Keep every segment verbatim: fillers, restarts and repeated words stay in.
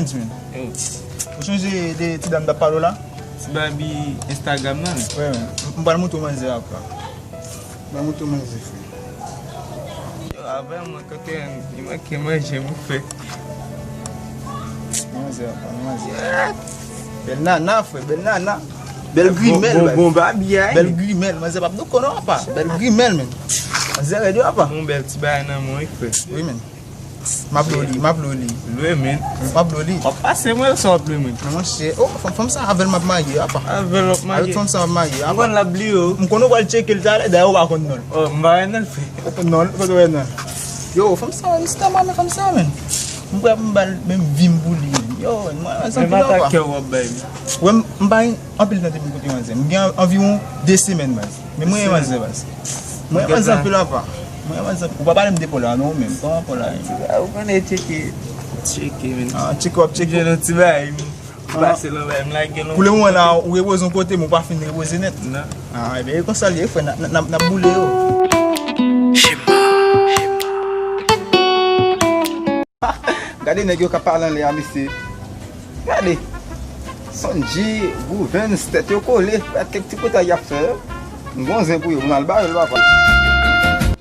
Di men. Ou chonje de ti dam t ap pale w la? Ti Babi Instagram nan? Wi, wi. M pral montre w manzè apa. M pral montre w manzè, frè. Yo, avè mwen, kote li manke manje, mon frè. Manzè apa, manzè. Bèl nana, frè, bèl nana. Bèl grimèl, bon, bon, bon babi, ay. Bèl grimèl, manzè p ap doko non, apa. Bèl grimèl, men. Manzè rèd, apa. Yon bèl ti bagay nan men w, wi, frè. Wi, men. M ap lwe li, m ap lwe li. Lwe, men. M ap lwe li. W ap pase mwen, sa w ap lwe, men. Non, monchè. Oh, fanm, fanm sa avè l m ap marye, apa. Avè l w ap marye. Avèk fanm sa m ap marye, apa. M konn l ap bliye w. M konnen w pral tcheke l talè, dayè w pa konn non l. Oh, m pa wè non l, frè. Ou konn non l, kote w wè non l? Yo, fanm sa, m stama, men fanm sa, men. M prè pou m ba l menm vi m pou li, men. Yo, mwen, mwen, men zanmi, non, apa. Kè w ap bay, men. Wè, m, m pa gen anpil tan depi m kote manzè. M gen anviwon de semèn, baz. Men mwen renmen manzè, baz. Mwen renmen manzè anpil, apa. Mwen renmen manzè anpil. Ou pa pale m de Paula, non, ou menm. Kòman Paula ye? Ou konnen tcheke. Tcheke, men. Ah, tcheke, w ap tcheke. Jwenn yon ti bagay, men. Ti pase lan bay, m lage l. Pou le moman la, ou repoze yon kote, men ou pa fin repoze nèt. Non. Ah, ebyen, e konsa l ye, frè, n a, n a, n a, n ap boule yo. Gade nèg yo k ap pale anlè a, mesye. Gade. Sondji, Gouvens, tèt yo kole. Gad kèk ti pwotay y ap fè. M gon zen pou yo, m al bare l, papa.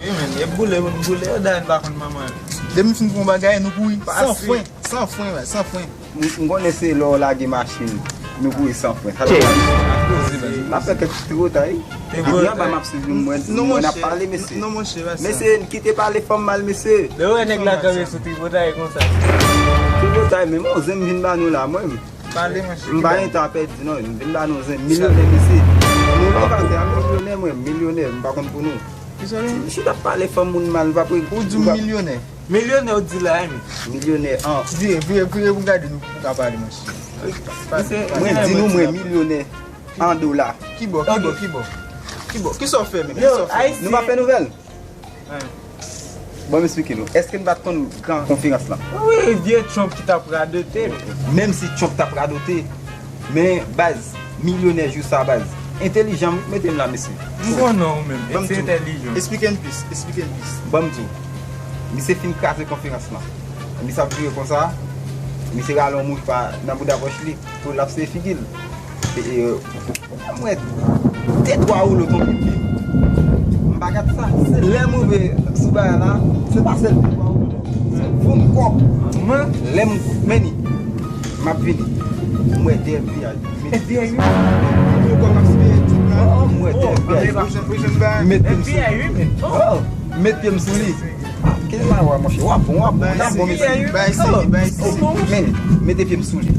Wi, men, e boule, moun boule yo, dayè n pa konn manman yo. Depi m fin fè yon bagay, nou kouri. San fren, san fren, wè, san fren. M, m konnen se lè w lage machin, nou kouri san fren. Sa n ap fè kèk ti tripotay. Depi anba m ap swiv nou, mwen, mwen ap pale, mesye. Non, monchè, pa sa. Mesye, kite pale fanm mal, mesye. Lè w wè nèg la kanpe sou tripotay konsa. Tripotay, men bon, zen m vin ba nou la, mwen. Pale, monchè. M pa gen tan a pèdi, non, m vin ba nou zen. Milyonè, mesye. Nou lokatè, milyonè, mwen, milyonè, m pa konn pou nou. Kisa w di? M chita ap pale fanm moun mal, m pa pre. Ou di m milyonè. Milyonè ou di la, wi, men. Milyonè, an. Vire, vire, vire pou m gade nou, pou ka pale, monchè. Mwen di nou, mwen milyonè an dola. Kibò, kibò, kibò? Kibò? Kisa w fè, men? Kisa w fè? Nou pa fè nouvèl? Bon, m esplike nou. Èske n pa t konn gran konferans lan? Wi, vye Trump ki t ap radote. Menm si Trump t ap radote, men baz, milyonè jou sa, baz. Entèlijan, mete m la, mesye. M konnen w menm. Ban m di w. Entèlijan. Esplike m plis, esplike m plis. Ban m di w. Misye fin kraze konferans lan. Misye ap vire konsa. Misye rale yon mouchwa nan bouda pòch li. Pou l ap seye figi l. E, e, mwen, de twa woulo tonbe. M pa gad sa. Se lè m rive sou bagay la, se pa sèl de twa woulo. Se voum kòb. Mwen, lè m, men ni, m ap vini. M wè de FBI. FBI, wi. Voum kòb ap siye tout la. Oh, m wè de FBI. Met pye m sou li. Oh, met pye m sou li. Ah, kile la wa, monchè? W ap bon, w ap bon, w ap bon, mesye. Bay seri, bay seri. Men, mete pye m sou li.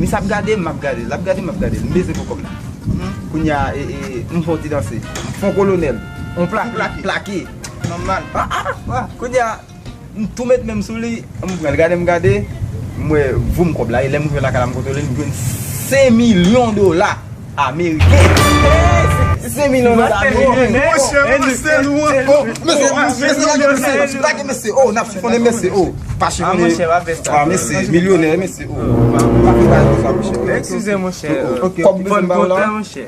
Misye ap gade m, m ap gade l, l ap gade m, m ap gade l. M beze pou kòb la. Kounye a, e, e, m fè yon ti danse. M fè yon kolonèl. On plake. Plake. Nòmal. Ah, ah, ah. Kounye a, m tou met men m sou li. M pran l, gade m gade. M wè voum kòb la. E lè m rive lakay la, m kontwole l, m jwenn senk milyon dola ameriken. Senk milyon dola ameriken. Monchè, mesye, nou an. Oh, mesye, mesye, mesye, mesye, oh, n ap chifonnen, mesye, oh. Pa chifonnen. Ah, monchè, pa fè sa. Ah, mesye, milyonè, mesye, oh. Pa fè bagay konsa, monchè. Eskize, monchè. Kòb bezwen ba w la. Monchè.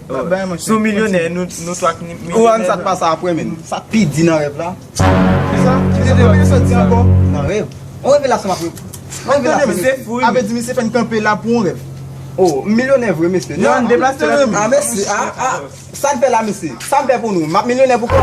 Sou milyonè, nou, nou twa k milyonè. Ou wè sa k pase apre, men. Sa pi di nan rèv la. Kisa? Kisa w soti ankò? Nan rèv. On revelasyon m ap rev. On revelasyon, mesye. Avè di misye fè n kanpe la pou on rèv. Oh, milyonè vre, mesye. Non, deplase la. Ah, mesye, ah, ah. Sa n fè la, mesye? Sa n fè pou nou? M ap milyonè pou kò.